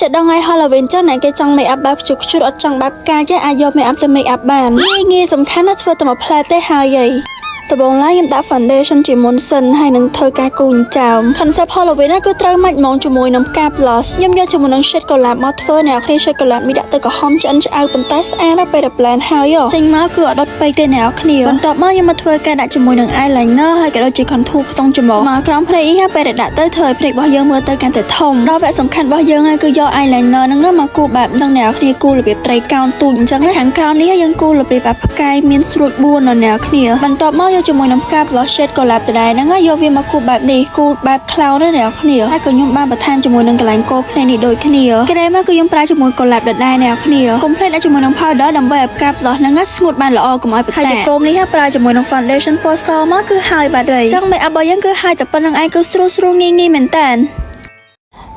ចិត្តដល់ថ្ងៃ Halloween ចឹងអ្នកគេចង់ make up បែបខ្ជុតៗអត់ចង់បែបកាចទេអាចយក make up ទៅ make up បានងាយងាយសំខាន់ណាស់ធ្វើតែមួយផ្លែទេហើយហីដំបូងឡើយខ្ញុំដាក់ foundation ជាមុនសិនហើយនឹងធ្វើការគូរចិញ្ចើម concept Halloween ណាគឺត្រូវម៉ាច់ហ្មងជាមួយនឹងផ្កា blush ខ្ញុំយកជាមួយនឹង shade កុលាបមកធ្វើអ្នកនរគ្នា shade កុលាបនេះដាក់ទៅក្រហមឆ្អិនឆ្អៅប៉ុន្តែស្អាតណាស់ពេលដែល blend ហើយចេញមកគឺអត់ដុតពេកទេអ្នកនរគ្នាបន្ទាប់មកខ្ញុំមកធ្វើការដាក់ជាមួយនឹង eyeliner ហើយក៏ដូចជា contour ខ្ទង់ច្រមុះមកក្រោមភ្នែកនេះពេលដែលដាក់ទៅធ្វើឲ្យភ្នែករបស់យើងមើលទៅកាន់តែធំដល់វគ្គសំខាន់របស់យើងហើយគឺយក eyeliner ហ្នឹងមកគូរបែបហ្នឹងអ្នកនរគ្នាគូររបៀបត្រីកោណទូចអញ្ចឹងខាងក្រោមនេះយើងគូររបៀបបែបផ្កាយមានស្រួច4នៅអ្នកនរគ្នាបន្ទាប់មកយកជាមួយនឹងផ្កា blush shade កុលាបដដែលហ្នឹងយកវាមកគូរបែបនេះគូរបែប cloud ណាអ្នកនរគ្នាហើយក៏ខ្ញុំបានបន្ថែមជាមួយនឹងកន្លែងគោភ្នែកនេះដូចគ្នាក្រែមគឺខ្ញុំប្រើជាមួយកុលាបដដែលអ្នកនរគ្នាកុំភ្លេចដាក់ជាមួយនឹង powder ដើម្បីឲ្យផ្កា blush ហ្នឹងស្ងួតបានល្អកុំឲ្យប្រហើយចង្គោមនេះប្រើជាមួយនឹង foundation ពណ៌សមកគឺហើយបាត់ហើយចឹង make up របស់យើងគឺហើយតែប៉ុណ្្នឹងឯងគឺស្រួលស្រួលងាយងាយមែនតើ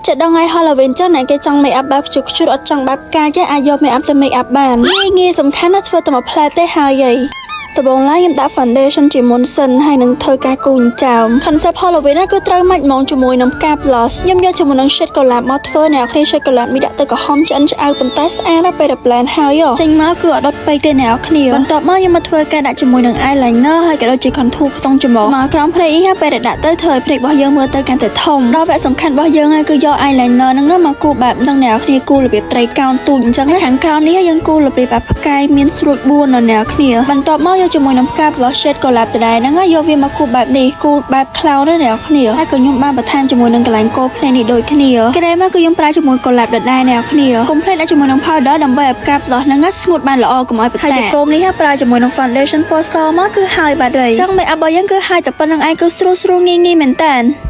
ចិត្តដល់ថ្ងៃ Halloween ចឹងអ្នកគេចង់ make up បែបខ្ជុតខ្ជុតអត់ចង់បែបកាចទេអាចយក make up ទៅ make up បានងាយងាយសំខាន់ណាស់ធ្វើតែមួយផ្លែទេហើយហីដំបូងឡើយខ្ញុំដាក់ foundation ជាមុនសិនហើយនឹងធ្វើការគូរចិញ្ចើម concept Halloween ណាគឺត្រូវម៉ាច់ហ្មងជាមួយនឹងផ្កា blush ខ្ញុំយកជាមួយនឹង shade កុលាបមកធ្វើអ្នកនរគ្នា shade កុលាបនេះដាក់ទៅក្រហមឆ្អិនឆ្អៅប៉ុន្តែស្អាតណាស់ពេលដែល blend ហើយចេញមកគឺអត់ដុតពេកទេអ្នកនរគ្នាបន្ទាប់មកខ្ញុំមកធ្វើការដាក់ជាមួយនឹង eyeliner ហើយក៏ដូចជា contour ខ្ទង់ច្រមុះមកក្រោមភ្នែកនេះពេលដែលដាក់ទៅធ្វើឲ្យភ្នែករបស់យើងមើលទៅកាន់តែធំដល់វគ្គសំខាន់របស់យើងហើយគឺយក eyeliner ហ្នឹងមកគូរបែបហ្នឹងអ្នកនរគ្នាគូររបៀបត្រីកោណទូចអញ្ចឹងខាងក្រោមនេះយើងគូររបៀបបែបផ្កាយមានស្រួច4នៅអ្នកនរគ្នាបន្ទាប់មកយកជាមួយនឹងផ្កា blush shade កុលាបដដែលហ្នឹងយកវាមកគូរបែបនេះគូរបែប cloud ណាអ្នកនរគ្នាហើយក៏ខ្ញុំបានបន្ថែមជាមួយនឹងកន្លែងគោភ្នែកនេះដូចគ្នាក្រែមគឺខ្ញុំប្រើជាមួយកុលាបដដែលអ្នកនរគ្នាកុំភ្លេចដាក់ជាមួយនឹង powder ដើម្បីឲ្យផ្កា blush ហ្នឹងស្ងួតបានល្អកុំឲ្យប្រហើយចង្គោមនេះប្រើជាមួយនឹង foundation ពណ៌សមកគឺហើយបាត់ហើយចឹង make up របស់យើងគឺហើយតែប៉ុណ្្នឹងឯងគឺស្រួលស្រួលងាយងាយមែនតើ។